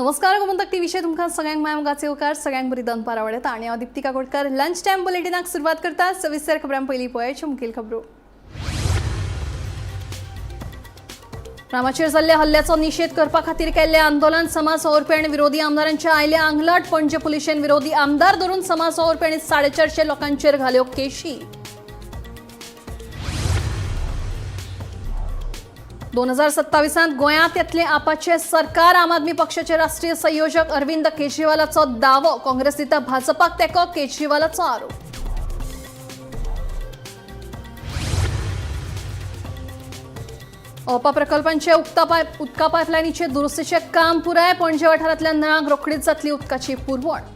नमस्कार, गोमंतक टीव्हीचेर तुमकां सगळ्यांक माय मोगाचे येवकार. सगळ्यांक बरी दनपार आवडटा आनी हांव दीप्तिका कोटकर लंच टायम बुलेटिनाक सुरवात करता. सविस्तर खबरां. पयलीं पळयाच्यो मुखेल खबरो. रामाचेर जाल्ल्या हल्ल्याचो निशेध करपा खातीर केल्लें आंदोलन. समाज वावुरपी आनी विरोधी आमदारांच्या आयले आंगलट. पणजे पुलिशेन विरोधी आमदार धरून समाज वावुरपी आनी 450 लोकांचेर घाल्यो केशी. 2027त गोंयांत येतलें आपाचें सरकार. आम आदमी पक्षाचे राष्ट्रीय संयोजक अरविंद केजरीवालाचो दावो. काँग्रेस दिता भाजपाक तेंको, केजरीवालाचो आरोप. ओपा प्रकल्पांचे उदका पायपलायनीचे दुरुस्तीचें काम पुराय. पणजे वाठारांतल्या नळांक रोखडीच जातली उदकाची पुरवण.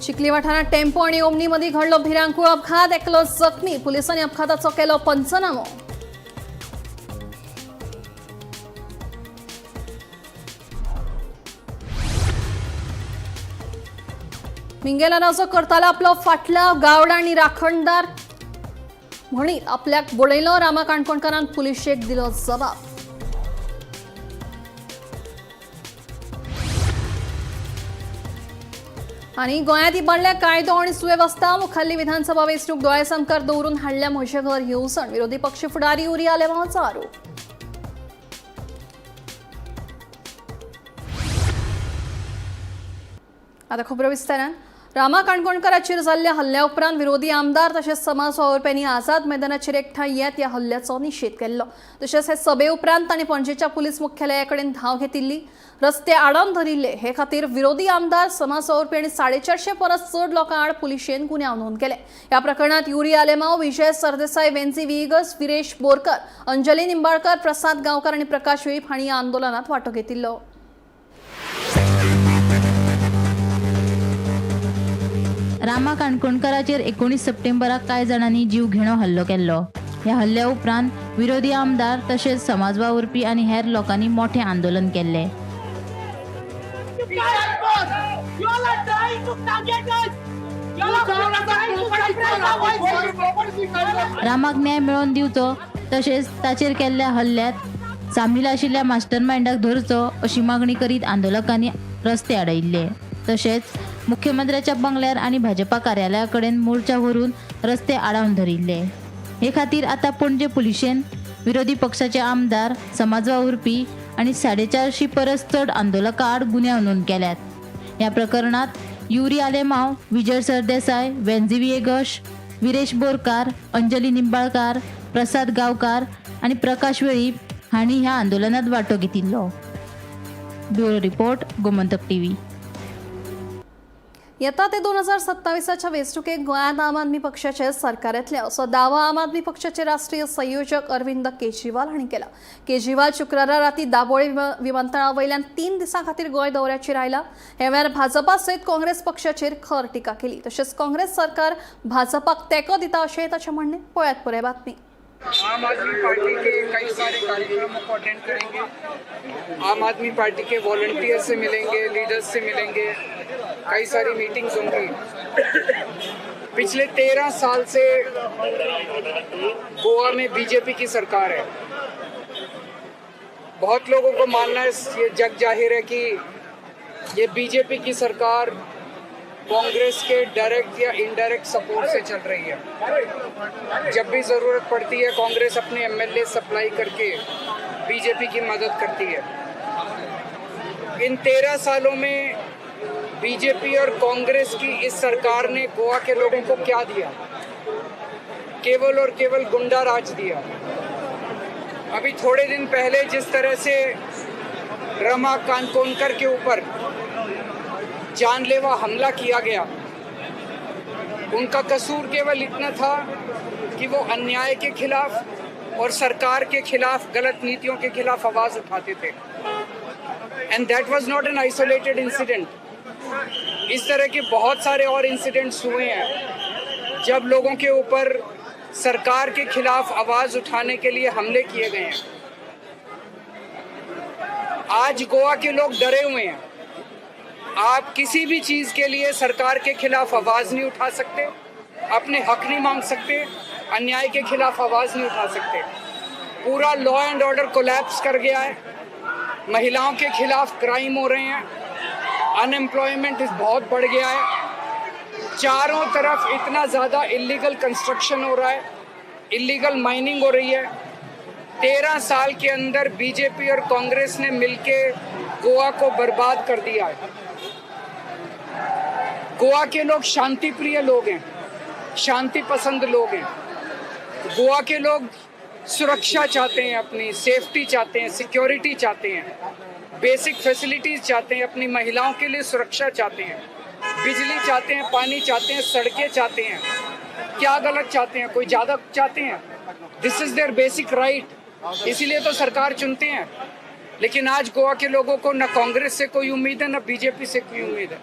चिखली वाठारांत टेम्पो आनी ओमनी मदीं घडलो भिरांकूळ अपघात. एकलो जखमी. पुलिसांनी अपघाताचो केलो पंचनामो. मिंगेल आरावजो करतालो आपलो फाटलाव. गावडा आनी राखणदार म्हणीत आपल्याक बडयलो. रामा काणकोणकारान पुलिशेक दिलो जबाब. आनी गोंयांत इबाडल्या कायदो आनी सुवेवस्था. मुखाल्ली विधानसभा वेंचणूक दोळ्यासामकार दवरून हाडल्या म्हजें घर येवजण. विरोधी पक्ष फुडारी युरी आलेमांवाचो आरोप. आता खबरो विस्तारान. रामा काणकोणकाराचेर जाल्ल्या हल्ल्या उपरांत विरोधी आमदार तशेंच समाज वावुरप्यांनी आझाद मैदानाचेर एकठांय येत ह्या हल्ल्याचो निशेध केल्लो. तशेंच हे सभे उपरांत तांणी पणजेच्या पुलीस मुख्यालया कडेन धांव घेतिल्ली. रस्ते आडावन धरिल्ले. हे खातीर विरोधी आमदार, समाज वावुरपी आनी 450 परस चड लोकां आड पुलिशेन गुन्यांव नोंद केले. ह्या प्रकरणांत युरी आलेमाव, विजय सरदेसाय, वेन्झी व्हिएगस, विरेश बोरकर, अंजली निंबाळकर, प्रसाद गांवकर आनी प्रकाश वेळीप हांणी ह्या आंदोलनात वांटो घेतिल्लो. रामा काणकोणकाराचेर 19 सप्टेंबराक कांय जाणांनी जीव घेणो हल्लो केल्लो. ह्या हल्ल्या उपरांत विरोधी आमदार तशेंच समाज वावुरपी आनी हेर लोकांनी मोठें आंदोलन केल्लें. You all are trying to target us. You all are trying to suppress our voices. रामाक न्याय मेळोवन दिवचो तशेंच ताचेर केल्ल्या हल्ल्यात सामील आशिल्ल्या मास्टरमायंडाक धरचो अशी मागणी करीत आंदोलकांनी रस्ते आडयिल्ले. तशेंच मुख्यमंत्र्याच्या बंगल्यार आनी भाजपा कार्यालया कडेन मोर्चा व्हरून रस्ते आडावन धरिल्ले. हे खातीर आतां पणजे पुलिशेन विरोधी पक्षाचे आमदार, समाज वावुरपी आनी 450 परस चड आंदोलकां आड गुन्यांव नोंद केल्यात. ह्या प्रकरणात युरी आलेमाव, विजय सरदेसाय, वेन्झी व्हिएगश, विरेश बोरकार, अंजली निंबाळकार, प्रसाद गांवकार आनी प्रकाश वेळीप हांणी ह्या आंदोलनात वांटो घेतिल्लो. Bureau report, Gomantak TV. येता ते 2027च्या वेंचणुकेक गोंयांत आम आदमी पक्षाचे सरकार येतलें असो दावो आम आदमी पक्षाचे राष्ट्रीय संयोजक अरविंद केजरीवाल हांणी केला. केजरीवाल शुक्रारा राती दाबोळी विमानतळा वयल्यान 3 दिसां खातीर गोंय दौऱ्याचेर आयला. हे वेळार भाजपा सयत काँग्रेस पक्षाचेर खर टिका केली. तशेंच काँग्रेस सरकार भाजपाक तेंको दिता अशें ताचें म्हणणें. पळयात पुराय बातमी. आम आदमी पार्टी के कई सारे कार्यक्रमों को अटेंड करेंगे. आम आदमी पार्टी के वॉलंटियर से मिलेंगे, लीडर्स से मिलेंगे, कई सारी मीटिंग्स होंगी. पिछले 13 साल से गोवा में बीजेपी की सरकार है. बहुत लोगों को मानना है, ये जग जाहिर है कि ये बीजेपी की सरकार कांग्रेस के डायरेक्ट या इनडायरेक्ट सपोर्ट से चल रही है. जब भी ज़रूरत पड़ती है, कांग्रेस अपने एमएलए सप्लाई करके बीजेपी की मदद करती है. इन 13 सालों में बीजेपी और कांग्रेस की इस सरकार ने गोवा के लोगों को क्या दिया? केवल और केवल गुंडा राज दिया. अभी थोड़े दिन पहले जिस तरह से रमा कानकोनकर के ऊपर जानलेवा हमला किया गया, उनका कसूर केवल इतना था कि वो अन्याय के खिलाफ और सरकार के खिलाफ, गलत नीतियों के खिलाफ आवाज उठाते थे. and that was not an isolated incident. इस तरह के बहुत सारे और इंसिडेंट्स हुए हैं, जब लोगों के ऊपर सरकार के खिलाफ आवाज उठाने के लिए हमले किए गए हैं. आज गोवा के लोग डरे हुए हैं. आप किसी भी चीज के लिए सरकार के खिलाफ आवाज नहीं उठा सकते, अपने हक नहीं मांग सकते. अन्याय के खिलाफ आवाज़ नहीं उठा सकते। पूरा लॉ एंड ऑर्डर कोलैप्स कर गया है। महिलाओं के खिलाफ क्राइम हो रहे हैं। अनएम्प्लॉयमेंट बहुत बढ़ गया है। चारों तरफ इतना ज़्यादा इलीगल कंस्ट्रक्शन हो रहा है, इलीगल माइनिंग हो रही है। 13 साल के अंदर बीजेपी और कांग्रेस ने मिलके गोवा को बर्बाद कर दिया है। गोवा के लोग शांति प्रिय लोग हैं, शांति पसंद लोग हैं। गोवा के लोग सुरक्षा चाहते हैं, अपनी सेफ्टी चाहते हैं, सिक्योरिटी चाहते हैं, बेसिक फैसिलिटीज चाहते हैं, अपनी महिलाओं के लिए सुरक्षा चाहते हैं, बिजली चाहते हैं, पानी चाहते हैं, सड़कें चाहते हैं। क्या गलत चाहते हैं? कोई ज़्यादा चाहते हैं? This is their basic right। इसीलिए तो सरकार चुनते हैं। लेकिन आज गोवा के लोगों को न कांग्रेस से कोई उम्मीद है, न बीजेपी से कोई उम्मीद है।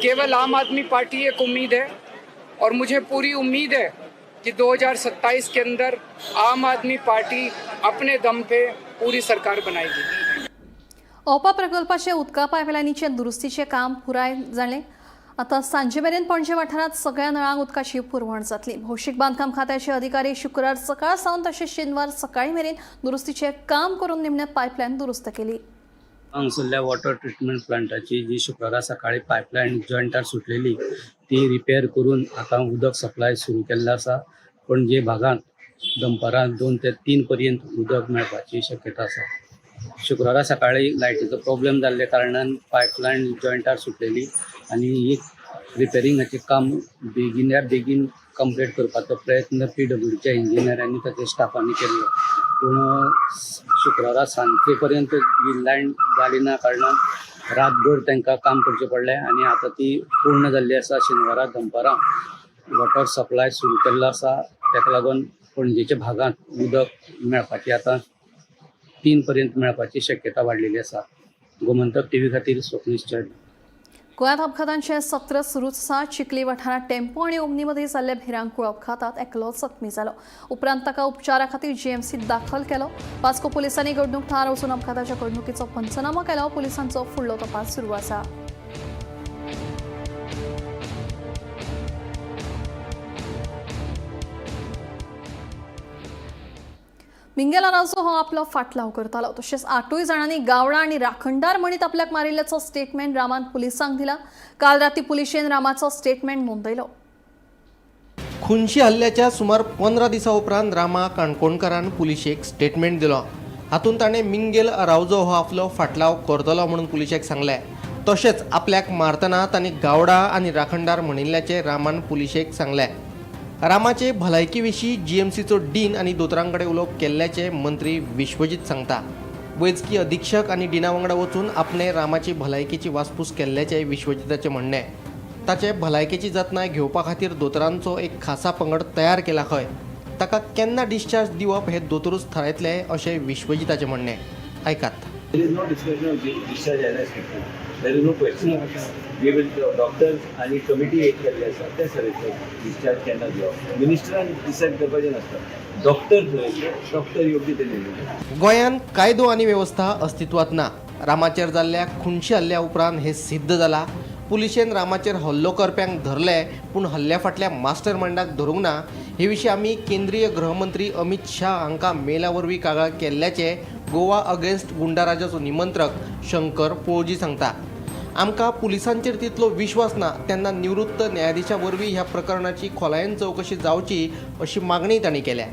केवल आम आदमी पार्टी एक उम्मीद है और मुझे पूरी उम्मीद है कि 2027 के अंदर आम आदमी पार्टी अपने दम पे पूरी सरकार बनाएगी। ओपा प्रकल्पाचे उदका पायपलायनीचे दुरुस्तीचें काम पुराय जालें। आतां सांजे मेरेन पणजे वाठारांत सगळ्या नळांक उदकाची पुरवण जातली। भौशीक बांदकाम खात्याचे अधिकारी शुक्रार सकाळ सावन तशेंच शेनवार सकाळी मेरेन दुरुस्तीचें काम करून निमणे पायपलायन दुरुस्त केली। हांगसरल्या वॉटर ट्रिटमेंट प्लांटाची जी शुक्रारा सकाळी पायपलायन जॉयंटार सुटलेली, ती रिपेर करून आतां उदक सप्लाय सुरू केल्लो आसा। पणजे भागांत दनपारां 2 ते 3 पर्यंत उदक मेळपाची शक्यता आसा। शुक्रारा सकाळी लायटीचो प्रॉब्लेम जाल्ल्या कारणान पायपलायन जॉयंटार सुटलेली आनी ही रिपेरिंगाचें काम बेगिनल्या बेगीन कंप्लीट करपाचो प्रयत्न पीडब्ल्यूडीच्या इंजिनियरांनी, ताच्या स्टाफांनी केल्लो। पूण शुक्रारा सांजे पर्यंत ही लायन जाली ना कारणान रातभर तांकां काम करचें पडलें आनी आतां ती पूर्ण जाल्ली आसा। शेनवारा दनपारां वॉटर सप्लाय सुरू केल्लो आसा। ताका लागून पणजेच्या भागांत उदक मेळपाची आतां 3 पर्यंत मेळपाची शक्यता वाडलेली आसा। गोमंतक टीव्ही खातीर स्वप्नीश च्यारी। गोंयांत अपघातांचें सत्र सुरूच आसा। चिखली वाठारांत टेम्पो आनी ओमनी मदीं जाल्ल्या भिरांकूळ अपघातात एकलो जखमी जालो। उपरांत ताका उपचारा खातीर जीएमसीत दाखल केलो। वास्को पुलिसांनी घडणूक थळार वचून अपघाताच्या घडणुकीचो पंचनामो केलो। पुलिसांचो फुडलो तपास सुरू आसा। मिंगेल आरावजो हो आपलो फाटलाव करतालो। तशेंच आठूय जाणांनी गावडा आनी राखणदार म्हणीत आपल्याक मारिल्ल्याचो स्टेटमेंट रामान पुलिसांक दिला। काल राती पुलिशेन रामाचो स्टेटमेंट नोंदयलो। खुनशी हल्ल्याच्या सुमार 15 दिसां उपरांत रामा काणकोणकारान पुलिशेक स्टेटमेंट दिलो। हातूंत ताणें मिंगेल अरावजो हो आपलो फाटलाव करतलो म्हणून पुलिशेक सांगलें। तशेंच आपल्याक मारतना तांणी गावडा आनी राखणदार म्हणिल्ल्याचें रामान पुलिशेक सांगलें। रामाचे भलायकी विशीं जीएमसीचो डीन आनी दोतोरां कडेन उलोवप केल्ल्याचें मंत्री विश्वजीत सांगता। वैजकी अधीक्षक आनी डिना वांगडा वचून आपणें रामाची भलायकेची वासपूस केल्ल्याचें विश्वजिताचें म्हणणें। ताचे भलायकेची जतनाय घेवपा खातीर दोतोरांचो एक खासा पंगड तयार केला खंय। ताका केन्ना डिस्चार्ज दिवप हें दोतोरूच थारायतले अशें विश्वजिताचें म्हणणें। आयकात। There is no discussion of discharge NSP. There is no question. We will doctors आणि कमिटी एक केल्ली आसा, ते थारयतले डिस्चार्ज केन्ना दिवप। मिनिस्टरान डिसायड करपाचें नासता, डॉक्टर थरयतले, डॉक्टर योग्य ते निर्णय घेतले। गोंयांत कायदो आनी वेवस्था अस्तित्वात ना। रामाचेर जाल्ल्या खुनशी हल्ल्या उपरांत हें सिद्ध जाला। पुलिशेन रामाचेर हल्लो करप्यांक धरले, पूण हल्ल्या फाटल्या मास्टर मायंडाक धरूंक ना। हे विशीं आमी केंद्रीय गृहमंत्री अमित शाह हांकां मेला वरवीं कागाळ केल्ल्याचें गोवा अगेन्स्ट गुंडाराजाचो निमंत्रक शंकर पोळजी सांगता। आमकां पुलिसांचेर तितलो विश्वास ना, तेन्ना निवृत्त न्यायाधिशा वरवीं ह्या प्रकरणाची खोलायेन चवकशी जावची अशी मागणी तांणी केल्या।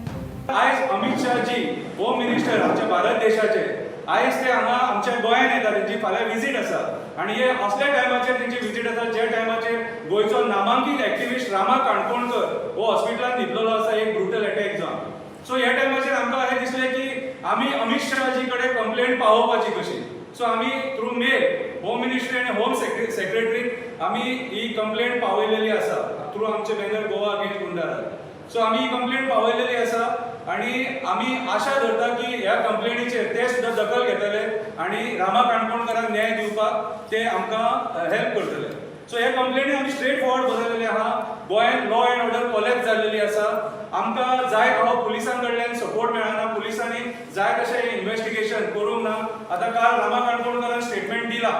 आयज अमित शहाजी, होम मिनिस्टर आमच्या भारत देशाचे, आयज ते हांगा आमच्या गोंयान येता। तेंची फाल्यां विजीट आसा आनी हे असल्या टायमाचेर तेंची विजीट आसा, ज्या टायमाचेर गोंयचो नामांकीत एक्टिविस्ट रामा काणकोणकर हो हॉस्पिटलान न्हिदलेलो आसा एक ब्रुटल अटॅक जावन। सो ह्या टायमाचेर आमकां अशें दिसलें की आमी अमित शहाजी कडेन कंप्लेंट पावोवपाची कशी। सो आमी थ्रू मेल होम मिनिस्ट्री आनी होम सेक्रेटरीक आमी ही कंप्लेंट पावयलेली आसा थ्रू आमचे banner Goa against goonda raj. So आमी ही कंप्लेंट पावयलेली आसा आनी आमी आशा धरता की ह्या कंप्लेनीचेर ते सुद्दां दखल घेतले आनी रामा काणकोणकराक न्याय दिवपाक ते आमकां हेल्प करतले। सो ह्या कंप्लेनी आमी स्ट्रेट फॉरवर्ड बरयलेले आहा। गोंयांत लॉ एंड ऑर्डर कोलॅप्स जाल्लेली आसा। आमकां जाय थोडो पुलिसां कडल्यान सपोर्ट मेळना। पुलिसांनी जाय तशें इन्वेस्टिगेशन करूंक ना। आतां काल रामा काणकोणकरान स्टेटमेंट दिला,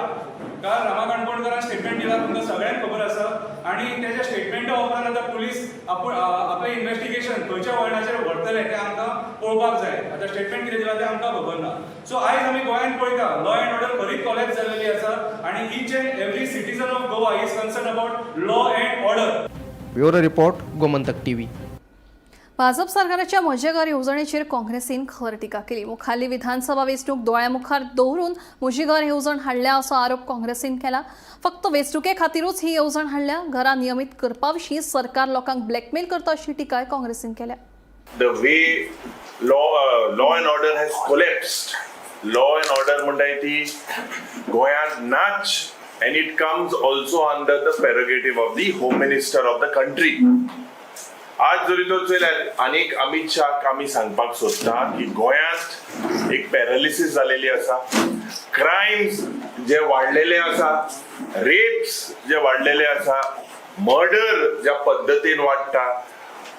काल रामा काणकोणकरान स्टेटमेंट दिला, तुमकां सगळ्यांक खबर आसा। आनी तेच्या स्टेटमेंटा उपरांत आतां पुलीस आपूण आपलें इन्वेस्टिगेशन खंयच्या वळणाचेर व्हरतले तें आमकां पळोवपाक जाय. आतां स्टेटमेंट कितें दिलां तें आमकां खबर ना. सो आयज आमी गोंयांत पळयता, लॉ एंड ऑर्डर खरीच कोलॅप्स जाल्लेली आसा आनी each and every citizen of Goa is concern about law and order. Bureau report, Gomantak TV. Bhajap सरकाराच्या म्हजें घर येवजणेचेर काँग्रेसीन खर टिका केली. मुखाल्ली विधानसभा वेंचणूक दोळ्या मुखार दवरून म्हजी घर येवजण हाडल्या असो आरोप काँग्रेसीन केला. फक्त वेंचणुके खातीरूच ही येवजण हाडल्या. घरां नियमीत करपा विशीं सरकार लोकांक ब्लॅकमेल करता अशी टिकाय काँग्रेसीन केल्या. The way law and order has collapsed. Law and order म्हणटाय ती गोंयांत नाच, and it comes also under the prerogative of the home minister of the country. आज जरी तो चोयल्यार आनीक अमित शाहक आमी सांगपाक सोदता की गोंयांत एक पॅरालिसीस जालेली आसा, क्रायम्स जे वाडलेले आसा, रेप्स जे वाडलेले आसा, मर्डर ज्या पद्दतीन वाडटा,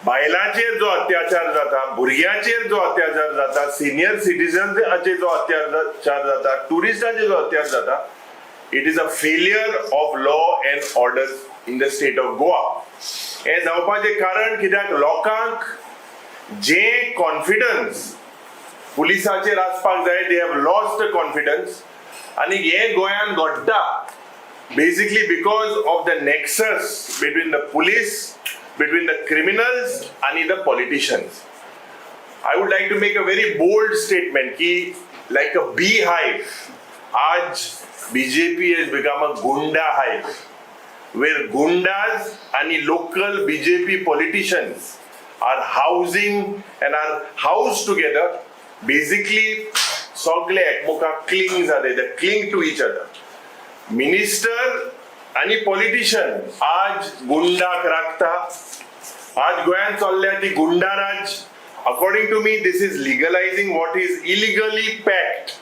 बायलांचेर जो अत्याचार जाता, भुरग्यांचेर जो अत्याचार जाता, सिनियर सिटीजन्साचेर जो अत्याचार जाता, टुरिस्टांचेर जो अत्याचार जाता, it is a failure of law and order in the state of Goa. हें जावपाचें कारण कित्याक, लोकांक जे कॉन्फिडन्स पुलिसाचेर आसपाक जाय, they have lost the confidence. आनी हें गोंयांत घडटा basically because of the nexus between the police, between the criminals and the politicians. I would like to make a very bold statement ki like a beehive, आज BJP has become a gunda hive where gundas and local BJP politicians are housing and are housed together. Basically, सगळे एकमुखाक cling जाले, they cling to each other. Minister आणि politician आज गुंडाक राखता. आज गोंयांत चल्ल्या ती goonda raj. According to me, this is legalizing what is illegally packed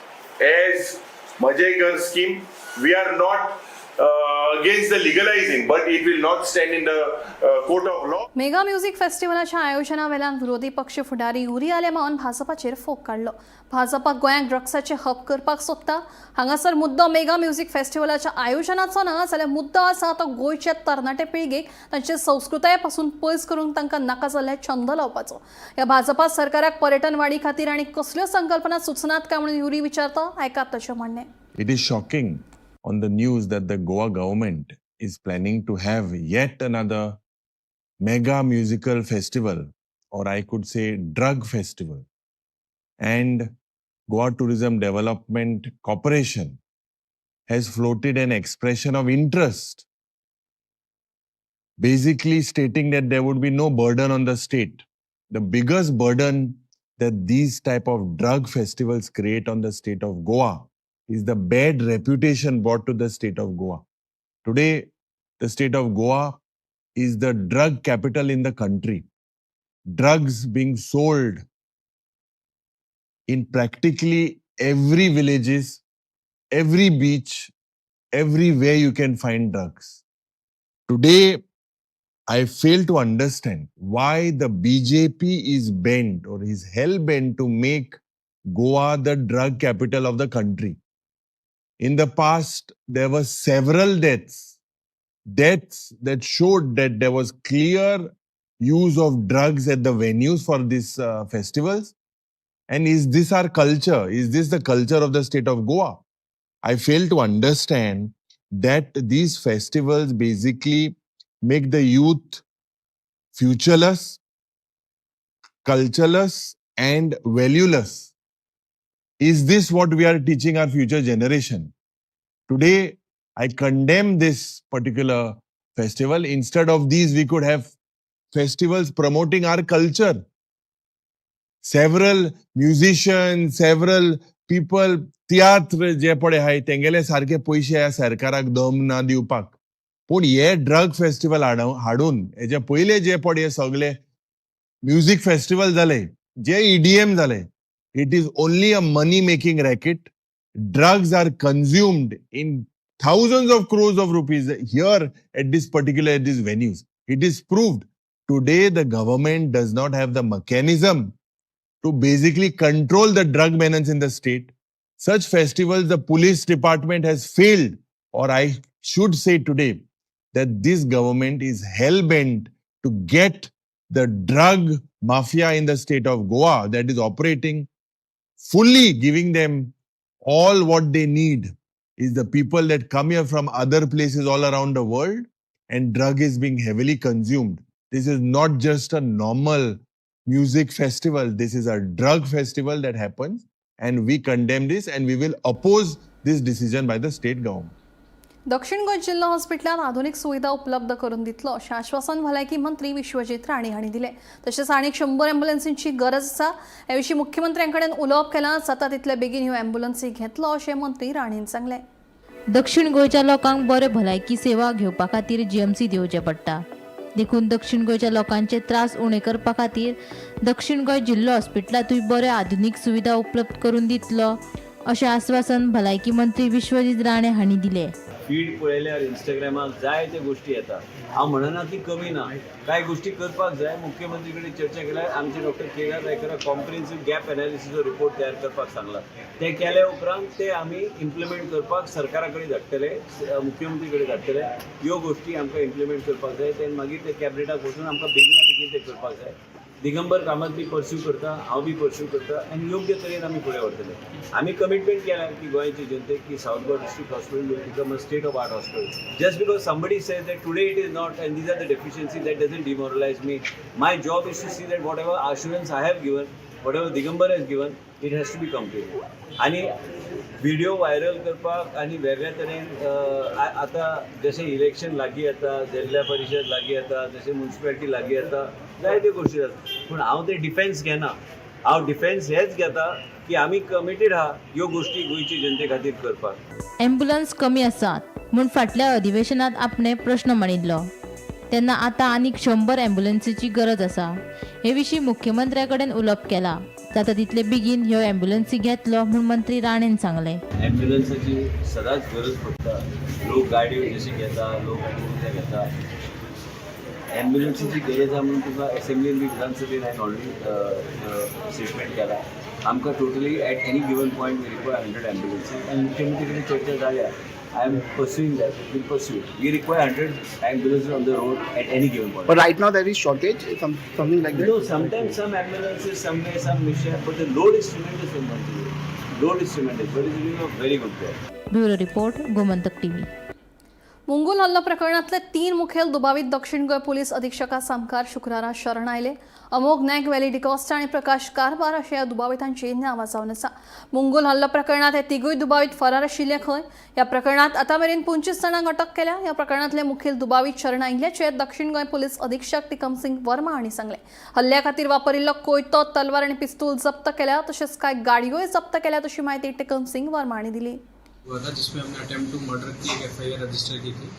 as Mhaje Ghar scheme. We are not against the legalizing, but it will not stand in the court of law. Mega music फेस्टिव्हलाच्या आयोजना वेल्यान विरोधी पक्ष फुडारी युरी आलेमावन भाजपाचेर फोग काडलो. भाजपा गोंयांक ड्रग्साचे hub करपाक सोदता. हांगासर मुद्दो मेगा म्युझिक फेस्टिव्हलाच्या आयोजनाचो ना, जाल्यार मुद्दो आसा तो गोंयचे तरणाटे पिळगेक तांचे संस्कृताये पासून पयस करून तांकां नाका जाल्ले छंद लावपाचो. ह्या भाजपा सरकाराक पर्यटन वाडी खातीर आनी कसल्यो संकल्पना सुचनात काय म्हणून युरी विचारता. आयकात तशें म्हणणें. It is shocking on the news that the Goa government is planning to have yet another mega musical festival, or I could say drug festival. And Goa Tourism Development Corporation has floated an expression of interest, basically stating that there would be no burden on the state. The biggest burden that these type of drug festivals create on the state of Goa is the bad reputation brought to the state of Goa. Today, the state of Goa is the drug capital in the country. Drugs being sold in practically every villages, every beach, everywhere you can find drugs. Today, I fail to understand why the BJP is bent or is hell bent to make Goa the drug capital of the country. In the past, there were several deaths, deaths that showed that there was clear use of drugs at the venues for these festivals. And is this our culture? Is this the culture of the state of Goa? I fail to understand that these festivals basically make the youth futureless, cultureless, and valueless. Is this what we are teaching our future generation? Today, I condemn this particular festival. Instead of these, we could have festivals promoting our culture. Several musicians, several people, तियात्र जे पळय आहाय तेंगेले सारके पयशे ह्या सरकाराक दम ना दिवपाक. पूण हे ड्रग फेस्टिवल हाडून, हेजे पयले जे पळय हे सगळे म्युजीक फेस्टिवल जाले, जे ईडीएम जाले, it is only a money making racket. Drugs are consumed in thousands of crores of rupees here at this particular at these venues. It is proved. Today, the government does not have the mechanism to basically control the drug menace in the state. Such festivals, the police department has failed, or I should say today, that this government is hell-bent to get the drug mafia in the state of Goa that is operating fully, giving them all what they need is the people that come here from other places all around the world, and drug is being heavily consumed. This is not just a normal music festival. This is a drug festival that happens, and we condemn this and we will oppose this decision by the state government. दक्षिण गोंय जिल्हो हॉस्पिटलांत आधुनिक सुविधा उपलब्ध करून दितलो अशें आश्वासन भलायकी मंत्री विश्वजीत राणे हांणी दिलें. तशेंच आनीक 100 ॲम्ब्युलन्सींची गरज आसा. हे विशीं मुख्यमंत्र्यां कडेन उलोवप केलां. जाता तितले बेगीन ह्यो ॲम्ब्युलन्सी घेतलो अशें मंत्री राणेन सांगलें. दक्षिण गोंयच्या लोकांक बऱ्यो भलायकी सेवा घेवपा खातीर जीएमसीत येवचें पडटा. देखून दक्षिण गोंयच्या लोकांचे त्रास उणे करपा खातीर दक्षिण गोंय जिल्लो हॉस्पिटलांतूय बऱ्यो आधुनीक सुविधा उपलब्ध करून दितलो अशें आस्वासन भलायकी मंत्री विश्वजीत राणे हांणी दिलें. फीड पळयल्यार इंस्टाग्रामार जायते गोश्टी येता. हांव म्हणना की कमी ना, कांय गोश्टी करपाक जाय. मुख्यमंत्री कडेन चर्चा केल्यार आमचे डॉक्टर केदार रायकराक कॉम्प्रिहेन्सीव गॅप एनालिसीसचो रिपोर्ट तयार करपाक सांगला. ते केल्या उपरांत ते आमी इम्प्लिमेंट करपाक सरकारा कडेन धाडटले, मुख्यमंत्री कडेन धाडटले. ह्यो गोश्टी आमकां इम्प्लिमेंट करपाक जाय. ते मागीर ते कॅबिनेटाक वचून आमकां बेगिना बेगीन ते करपाक जाय. दिगंबर कामत बी पर्स्यू करता, हांव बी पर्स्यू करता आनी योग्य तरेन आमी फुडें व्हरतले. आमी कमिटमेंट केल्या की गोंयचे जनतेक की South Goa District Hospital will become a state of art hospital. Just because somebody says that today it is not and these are the deficiency, that doesn't demoralize me. My job is to see that whatever assurance I have given, whatever Digambar has given, it has to be complete. आनी video viral करपाक आनी वेगळ्या तरेन आतां जशें election लागीं येता, जिल्ल्या परिशद लागीं येता, जशें मुन्सिपालिटी लागीं येता, जायत्यो गोश्टी जाता. पूण हांव ते डिफेन्स घेना. हांव डिफेन्स हेच घेता की आमी कमिटेड आहा ह्यो गोश्टी गोंयचे जनते खातीर करपाक. ॲम्ब्युलन्स कमी आसात म्हूण फाटल्या अधिवेशनात आपणे प्रश्न मांडिल्लो तेन्ना आतां आनीक 100 ॲम्ब्युलन्सीची गरज आसा. हे विशीं मुख्यमंत्र्या कडेन उलोवप केलां. जाता तितले बेगीन ह्यो ॲम्ब्युलन्सी घेतलो म्हूण मंत्री राणेन सांगलें. ॲम्ब्युलन्साची सदांच गरज पडटा. लोक गाडयो जशे घेता, लोक कितें घेता, ॲम्ब्युलन्सीची गरज आहा म्हणून तुका एसेंब्लीन बी विधानसभेन हांवें ऑलरेडी स्टेटमेंट केला. आमकां totally at any given point we require 100 ambulances आनी मुख्यमंत्री कडेन चर्चा जाल्या. I am pursuing that, will pursue. We require 100 ambulances on the road at any given point. But right now there is shortage, something like that. No, sometimes some ambulances, somewhere some mishap, but the load is tremendous in Manchurian. Load is tremendous, but it's doing a very good job. Bureau report, Gomantak TV. Mungul हल्लो प्रकरणातले 3 मुखेल दुबावीत दक्षिण Goa police अधीक्षका सामकार शुक्रारा शरण आयले. अमोघ नायक, वेली डिकॉस्टा आनी प्रकाश कारबार अशें ह्या दुबावितांची नांवां जावन आसा. मुंगूल हल्लो प्रकरणात हे तिगूय दुबावीत फरार आशिल्ले खंय. ह्या प्रकरणात आतां मेरेन 25 जाणांक अटक केल्या. ह्या प्रकरणातले मुखेल दुबावीत शरण आयिल्ल्याचे दक्षिण गोंय पोलीस अधीक्षक टिकमसिंग वर्मा हांणी सांगलें. हल्ल्या खातीर वापरिल्लो कोयतो, तलवार आनी पिस्तूल जप्त केल्या. तशेंच कांय गाडयोय जप्त केल्यात अशी म्हायती टिकमसिंग वर्मा हांणी दिली. हुआ था, जिसमें हमने अटेम्प्ट टू मर्डर की एक एफआईआर रजिस्टर की थी.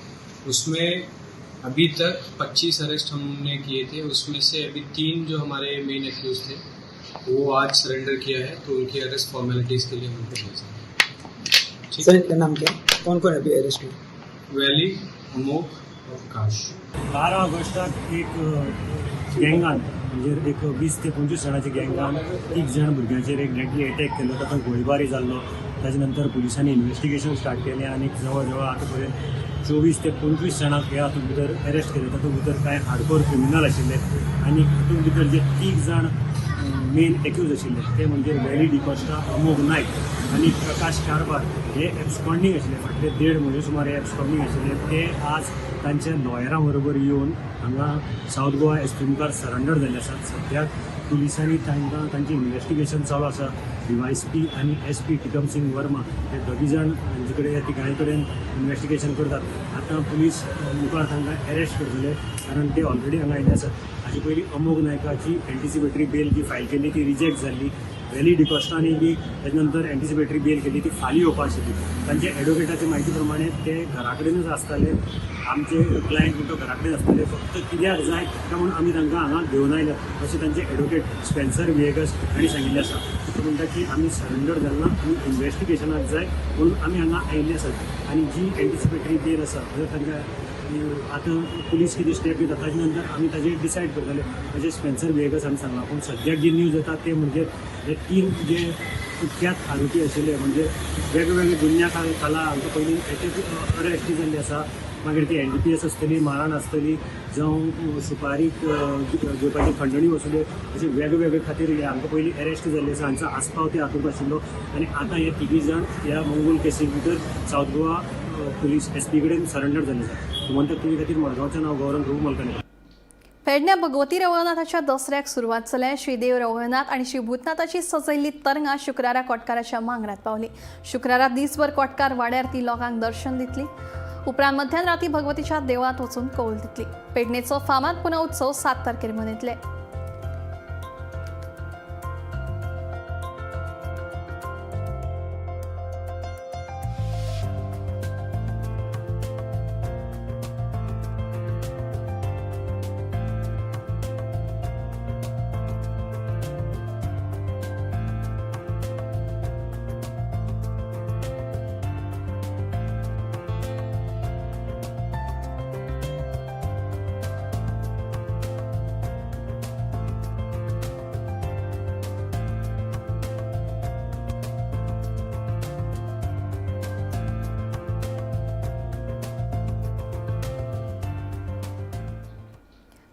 उसमें अभी तक 25 अरेस्ट हमने किए थे. उसमें से अभी 3 जो हमारे मेन अक्यूज थे, वो आज सरेंडर किया है, तो उनकी अरेस्ट फॉर्मेलिटीज़ के लिए हम उनको भेजा. ठीक. सर, इनका नाम क्या, कौन कौन अभी अरेस्ट में? वैली, अमोघ और प्रकाश. 12 ऑगस्टाक एक गँगान, म्हणजे एक 20 ते 25 जाणांच्या गँगान तीग जाण भुरग्यांचेर एक डेडली अटॅक केलो. तातूंत गोळीबारी जाल्लो. ताजे नंतर पुलिसांनी इन्वेस्टिगेशन स्टार्ट केलें आनी जवळ जवळ आतां पर्यंत 24 ते 25 जाणांक हे हातूंत भितर अरेस्ट केले. तातूंत भितर कांय हार्डकोर क्रिमिनल आशिल्ले आनी हातूंत भितर जे तीग जाण मेन एक्यूज आशिल्ले ते म्हणजे वेली डिकॉस्टा, अमोघ नायक आनी प्रकाश कारबार. हे एब्सकॉन्डींग आशिल्ले. फाटले देड म्हयने सुमार हे एब्सकॉन्डींग आशिल्ले. ते आज तांच्या लॉयरां बरोबर येवन हांगा सावथ गोवा एस पी मुखार सरंडर जाल्ले आसात. सद्याक पुलिसांनी तांकां तांचें इन्वेस्टिगेशन चालू आसा. डीवायएसपी आनी एसपी टिकम सिंग वर्मा हे दोगी जाण हांचे कडेन, ह्या तिगांय कडेन इन्वेस्टिगेशन करतात. आतां पुलीस मुखार तांकां अरेस्ट करतले, कारण ते ऑलरेडी हांगा आयिल्ले आसात. हाचे पयलीं अमोघ नायकाची एंटिसिपेटरी बेल जी फायल केल्ली ती रिजेक्ट जाल्ली. वेली डिकॉस्टानी बी ताजे नंतर एंटिसिपेटरी बेल केली, ती फाल्यां येवपा आशिल्ली. तांचे एडवोकेटाचे म्हायती प्रमाणे ते घरा कडेनच आसताले. आमचे क्लायंट म्हणटा घरा कडेन आसताले, फक्त कित्याक जाय काय म्हणून आमी तांकां हांगा घेवन आयल्या, अशें तांचे एडवोकेट स्पेन्सर विएगस हांणी सांगिल्लें आसा. तो म्हणटा की आमी सरेंडर जालना, आमी इन्वेस्टिगेशनाक जाय म्हणून आमी हांगा आयिल्ले आसात. आनी जी एंटिसिपेटरी बेल आसा, जर तांकां आतां पुलीस कितें स्टेप घेता ताजे नंतर आमी ताजेर डिसायड करतले, अशें स्पेन्सर विएगस हांणी सांगलां. पूण सद्याक जी न्यूज येता ते म्हणजे हे तीन जे कुख्यात आरोपी आशिल्ले, म्हणजे वेगवेगळे गुन्ह्या खाला हांकां पयलीं अरेस्ट जाल्ले आसा. मागीर ती एनडीपीएस आसतली, माराण आसतली, जावं सुपारी घेवपाची खंडणी वसुली, अशे वेगवेगळे खातीर हे आमकां पयलीं अरेस्ट जाल्ले आसा, हांचो आस्पाव ते हातूंत आशिल्लो. आनी आतां हे तिगूय जाण ह्या मंगूल केसी भितर सावथ गोवा पुलीस एसपी कडेन सरेंडर जाल्ले आसा. गोमंतक टीव्ही खातीर मडगांवच्यान हांव गौरव रघु मलकानी. पेडण्या भगवती रवळनाथाच्या दसऱ्याक सुरवात जाल्या. श्रीदेव रवळनाथ आनी श्री भूतनाथाची सजयल्ली तरंगां शुक्रारा कोटकाराच्या मांगरात पावली. शुक्रारा दीसभर कोटकार वाड्यार ती लोकांक दर्शन दितली. उपरांत मध्यान राती भगवतीच्या देवळांत वचून कौल दितली. पेडणेचो फामाद पुनव उत्सव 7 तारखेर मनयतले.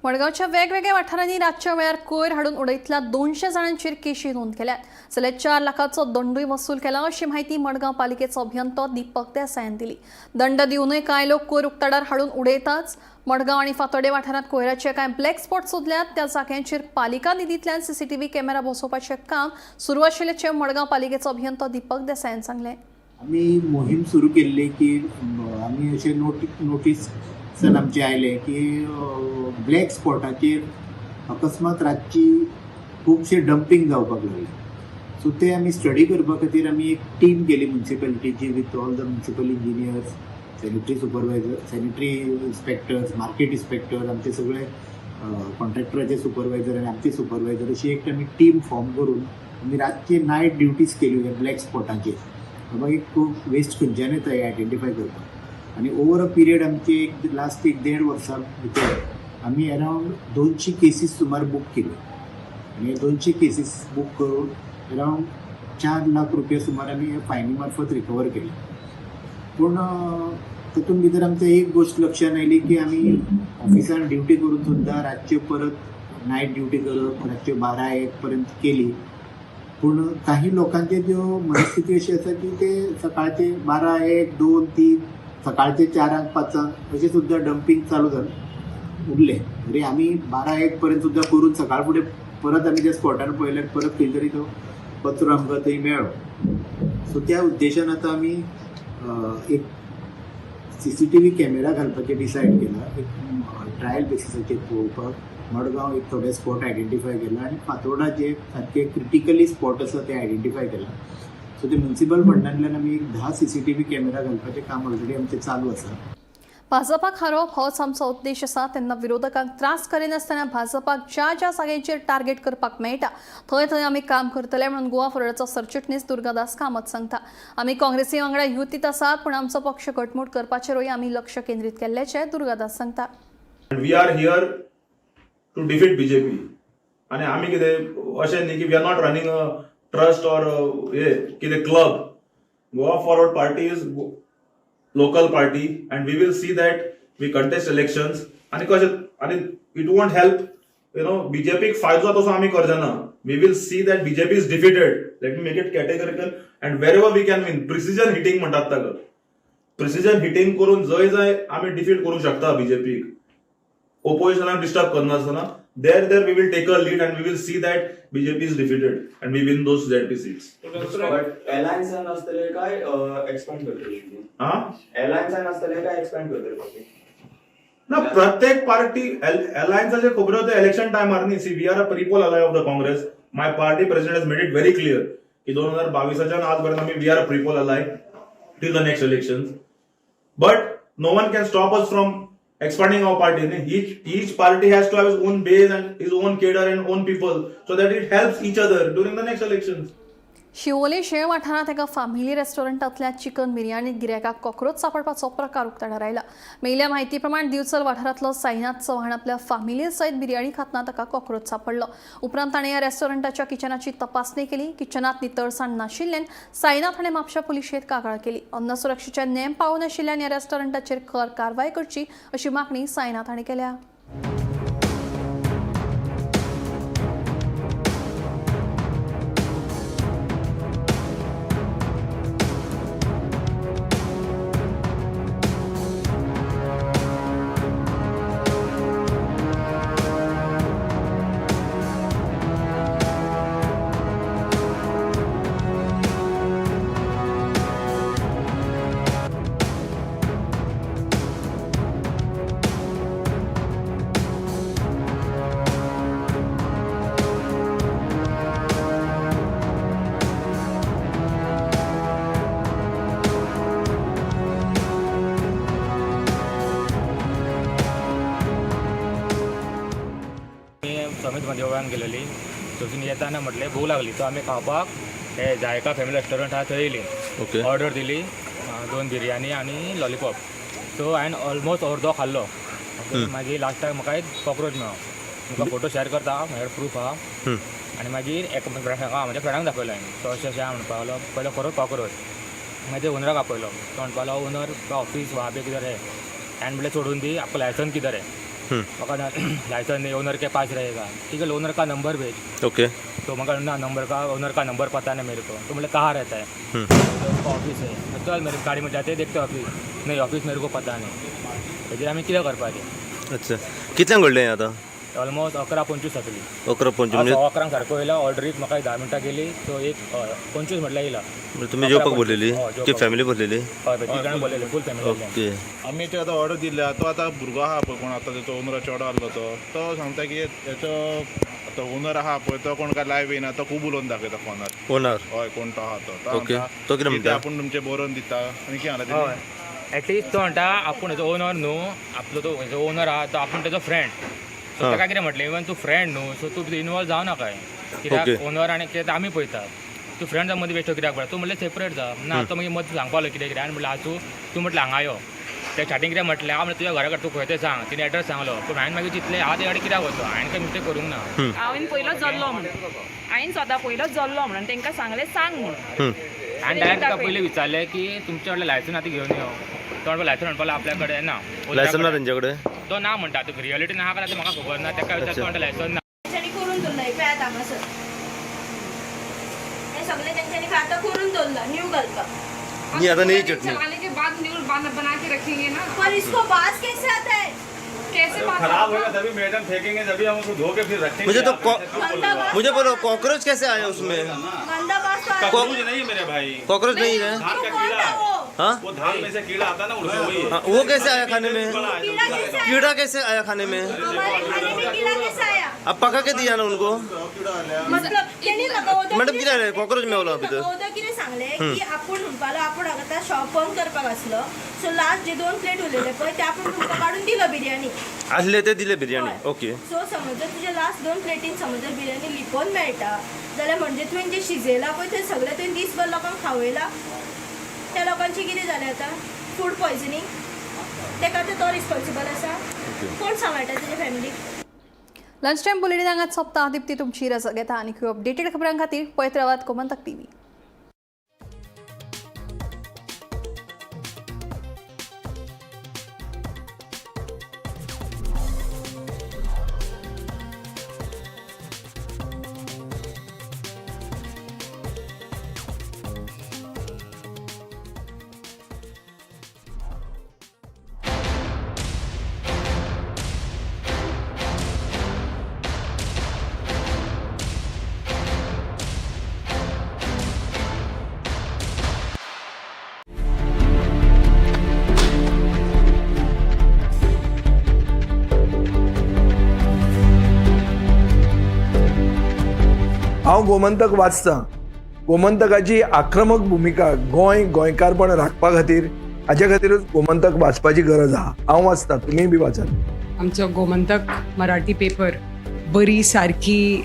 मडगांवच्या वेगवेगळ्या वाठारांनी रातच्या वेळार कोयर हाडून उडयतल्या 200 जाणांचेर केशी नोंद केल्यात, जाल्यार 4 लाखाचो दंडूय वसूल केला अशी म्हायती मडगांव पालिकेचो अभियंतो दीपक देसायान दिली. दंड दिवनूय कांय लोक कोयर उक्ताडार हाडून उडयताच. मडगांव आनी फातोडे वाठारांत कोयराचे कांय ब्लॅक स्पॉट सोदल्यात. त्या जाग्यांचेर पालिका निधींतल्यान सीसीटीव्ही कॅमेरा बसोवपाचें काम सुरू आशिल्ल्याचें मडगांव पालिकेचो अभियंतो दीपक देसायान सांगलें. आमी मोहीम सुरू केल्ली की आमी अशें नोटीस सन आमचे आयले की ब्लॅक स्पॉटाचेर अकस्मात रातची खुबशे डंपींग जावपाक लागले. सो ते आमी स्टडी करपा खातीर आमी एक टीम केली म्युनिसिपॅलिटीची with all the municipal engineers, sanitary supervisor, sanitary inspectors, market inspector, आमचे सगळे कॉन्ट्रॅक्टराचे सुपरवायझर आनी आमचे सुपरवायझर अशी एक आमी टीम फॉर्म करून आमी रातची नायट ड्युटीज केल्यो ह्या ब्लॅक स्पॉटाचेर. बाबा एक वेस्ट खंयच्यान येता हें आयडेंटिफाय करपाक. आनी ओवर अ पिरियड आमची एक लास्ट 1-1.5 वर्सां भितर आमी अरावंड 200 केसीस सुमार बूक केल्यो आनी हे 200 केसीस बूक करून अरावंड 4 लाख रुपया सुमार आमी हे फायनी मार्फत रिकवर केले. पूण तातूंत भितर आमच्या एक गोश्ट लक्षांत आयली की आमी ऑफिसान ड्युटी करून सुद्दां रातच्यो परत नायट ड्युटी करप, रातच्यो 12-1 पर्यंत केली. पूण काही लोकांचे ज्यो मनस्थिती अशी आसा की ते सकाळचे 12, 1, 2, 3, सकाळचे 4, 5 अशें सुद्दां डंपींग चालू जालें उरलें. तरी आमी 12-1 पर्यंत सुद्दां करून सकाळ फुडें परत आमी त्या स्पॉटार पळयल्यार परत खंय तरी तो कचरो आमकां थंय मेळ्ळो. सो त्या उद्देशान आतां आमी एक सीसीटीव्ही कॅमेरा घालपाचें डिसायड केलां. एक ट्रायल बेसिसाचेर पळोवपाक मडगांव एक थोडे स्पॉट आयडेंटिफाय केला आनी फातोर्डा जे सारके क्रिटिकली स्पॉट आसा ते आयडेंटिफाय केला. सो ते म्युनिसिपल फंडांतल्यान आमी एक 10 सीसीटीव्ही कॅमेरा घालपाचें काम ऑलरेडी आमचें चालू आसा. भाजपाक हारोवप होच आमचो उद्देश आसा. तेन्ना विरोधकांक त्रास करिनासतना भाजपाक ज्या ज्या जाग्यांचेर टार्गेट करपाक मेळटा थंय थंय आमी काम करतले म्हणून गोवा फॉरवर्डाचो सरचिटणीस दुर्गादास कामत सांगता. आमी काँग्रेसी वांगडा युतीत आसात, पूण आमचो पक्ष घटमूट करपाचेरूय आमी लक्ष केंद्रीत केल्ल्याचें दुर्गादास सांगता. We are here to defeat BJP. आनी आमी कितें अशें न्ही की we are not running a trust or हे कितें club. Goa Forward Party is local party and we will see that we contest elections. आनी कशें आनी it won't help you know बीजेपीक फायदो जाता तसो आमी करचे ना. We will see that BJP is defeated. Let me make it categorical and wherever we can win. Precision hitting म्हणटात ताका. प्रिसिजन हिटींग करून जंय जंय आमी डिफीट करूंक शकता बीजेपीक, ओपोजिशनाक disturb करनासतना, there we will take a lead and we will see that BJP is defeated and we win those ZP seats. But अलायन्सान आसतले काय एक्सपांड करतले? हा, अलायन्सान आसतले काय एक्सपांड करतले पार्टी? ना, प्रत्येक पार्टी अलायन्साचे खबरो ते इलेक्शन टायमार न्ही. See, we are a pre-poll ally of the Congress. My party president has made it very clear की 2022च्यान आजपर्यंत आमी we are a pre-poll ally till the next election, but no one can stop us from expanding our party. Each party has to have its own base and his own cadre and own people so that it helps each other during the next elections. Siolim शेळ वाठारांत एका family रेस्टॉरंटांतल्या chicken बिर्याणीत गिरायकाक cockroach सांपडपाचो प्रकार उक्ताडार आयला. मेळिल्ल्या म्हायती प्रमाण दिवचल वाठारांतलो साईनाथ चव्हाण आपल्या फॅमिली सयत बिर्याणी खातना ताका कॉकरोच सांपडलो. उपरांत ताणें ह्या रेस्टॉरंटाच्या किचनाची तपासणी केली. किचनात नितळसाण नाशिल्ल्यान साईनाथ हाणें म्हापशा पुलिशेंत कागाळ केली. अन्न सुरक्षेचे नेम पाळूं नाशिल्ल्यान ह्या रेस्टॉरंटाचेर खर कारवाय करची अशी मागणी साईनाथ हाणें केल्या. आमी समीत देवळान गेलेली. थंयसून येताना म्हटलें भूक लागली, सो आमी खावपाक हे जायका फॅमिली रेस्टॉरंट आहा थंय येयली. ऑर्डर दिली 2 बिरयानी आनी लॉलीपॉप. सो हांवें ऑलमोस्ट अर्दो खाल्लो. मागीर लास्टाक म्हाका एक कॉक्रोच मेळ्ळो. तुमकां फोटो शेअर करता, म्हाजे कडेन प्रूफ आहा. आनी मागीर एका म्हाज्या फ्रेंडाक दाखयलो हांवें. तो अशें अशें आहा म्हणपाक लागलो. पयलो खरोच कॉक्रोच. मागीर ते ओनराक आपयलो. तो म्हणपाक लागलो ओनर ऑफिस वहाँ पे किधर है. हांवें म्हटलें सोडून दी, आपका लायसन किधर है. म्हाका लायसन नहीं, ओनर के पास रहेगा. ठीक है, ओनर का नंबर भेज. तो म्हाका ना नंबर का, ओनर का नंबर पता नहीं मेरे को. तो बोले कहाँ रहता है. तो उसका ऑफिस है. तो चल मेरे गाड़ी में जाते हैं, देखते ऑफिस. नहीं, ऑफिस मेरे को पता नहीं. तेजेर आमी कितें करपाचें? अच्छा, कितल्यांक घडलें हें आतां? ऑलमोस्ट 11:25 जातली. 11:25 म्हणजे 11:15 सारको येयला. ऑर्डरीक म्हाका 10 मिनटां गेली. सो 1:25 म्हटल्यार येयला. म्हणजे तुमी जेवपाक बोललेली की फॅमिली बोललेली? हय, तीग जाणां बोललेली, फूल फॅमिली. ओके. आमी ते आतां ऑर्डर दिल्या. तो आतां भुरगो आहा पळय कोण आतां तेचो ओनर चेडो आहलो, तो तो सांगता की हेचो आतां ओनर आहा पळय तो कोण काय लायव्ह येयना, तो खूब उलोवन दाखयता फोनार. ओनर? हय, कोण तो आहा तो. ओके, तो कितें म्हणटा? आपूण तुमचें बरोवन दिता आनी कितें सांगला हय, तेणी? एटलिस्ट तो म्हणटा आपूण हेजो ओनर न्हू, आपलो तो हेजो ओनर आहा तो आपूण तेजो फ्रेंड. सो ताका कितें म्हटलें, इवन तूं फ्रेंड न्हू, सो तूं इनवॉल्व जावं नाकाय कित्याक ओनर आनी कितें आमी पळयतात. तूं फ्रेंड मदीं बेश्टो कित्याक पळय, तूं म्हणलें सेपरेट जा. ना, तो मागीर मदीं सांगपाक लागलो कितें कितें. हांवें म्हणलें आसूं, तूं म्हटलें हांगा यो. ते स्टार्टींग कितें म्हटलें, हांव म्हणलें तुज्या घरा कडेन, तूं खंय तें सांग. तिणें एड्रेस सांगलो. पूण हांवें मागीर चिंतलें हांव ते कडेन कित्याक वचो, हांवें कांय मिस्टेक करूंक ना. हांवें पयलोच जल्लो म्हणून, हांवें स्वता पयलोच जल्लो म्हणून तांकां सांगलें सांग म्हणून. हांवें डायरेक्ट ताका पयलीं विचारलें की तुमचे कडलें लायसन आतां घेवन यो. तो म्हणपाक लायसन म्हणपाक आपल्या कडेन ना. लायसन ना तेंच्या कडेन? तो ना म्हणटा. आतां रियलिटी ना काय म्हाका खबर ना. ताका विचार, तो म्हणटा लायसन ना. तेंच्यांनी करून दवरला पळयात हांगासर हें सगळें तेंच्यांनी आतां करून दवरला न्यू घालपाक. न्ही, आतां नई चटणी चलाने के बाद न्यू बना के रखेंगे ना. पर इसको बास कैसे आता है? कैसे बास? खराब होगा तभी मैडम फेंकेंगे, तभी हम उसको धो के फिर रखेंगे. मुझे तो मुझे बोलो कॉकरोच कैसे आया उसमें? गंदा बास तो आया. कॉकरोच नहीं है मेरे भाई. कॉकरोच नहीं है? धान का कीड़ा है हाँ? वो धान में से कीड़ा आता है ना, उड़ के वही है. हाँ, वो कैसे आया खाने में? कीड़ा कैसे आया खाने में? हमारे खाने में कीड़ा कैसे आया? अब पका के दिया ना उनको. मतलब तेणी म्हाका वोदोळ मॅडम, कितें जालें? कॉकरोच मेवलो भितर. वोदोळ कितें सांगलें की आपूण म्हणपालो आपूण आतां शॉप बंद करपाक आसलो, सो लास्ट जे 2 प्लेट उरलेले पळय ते आपूण तुमकां काडून दिलो बिर्याणी. आसले ते दिले बिर्याणी. ओके. सो समज जर तुज्या लास्ट 2 प्लेटीन समज जर बिर्याणी लिपोवन मेळटा जाल्यार म्हणजे तुवें जें शिजयलां पळय तें सगळें तुवें दीसभर लोकांक खावयलां. त्या लोकांचें कितें जालें आतां? Food poisoning. तेका आतां तो रिस्पॉन्सिबल आसा. कोण सांबाळटा तेजे फॅमिलीक? लंच टायम बुलेटीन हांगाच सोंपता. दीप्ती तुमची रजा घेता आनी अपडेटेड खबरां खातीर पळयत रावात गोमंतक टीव्ही. हांव गोमंतक वाचतां. गोमंतकाची आक्रमक भुमिका गोंय गोंयकारपण राखपा खातीर, हाजे खातीरूच गोमंतक वाचपाची गरज आहा. हांव वाचतां, तुमीय बी वाचात. आमचो गोमंतक मराठी पेपर बरी सारकी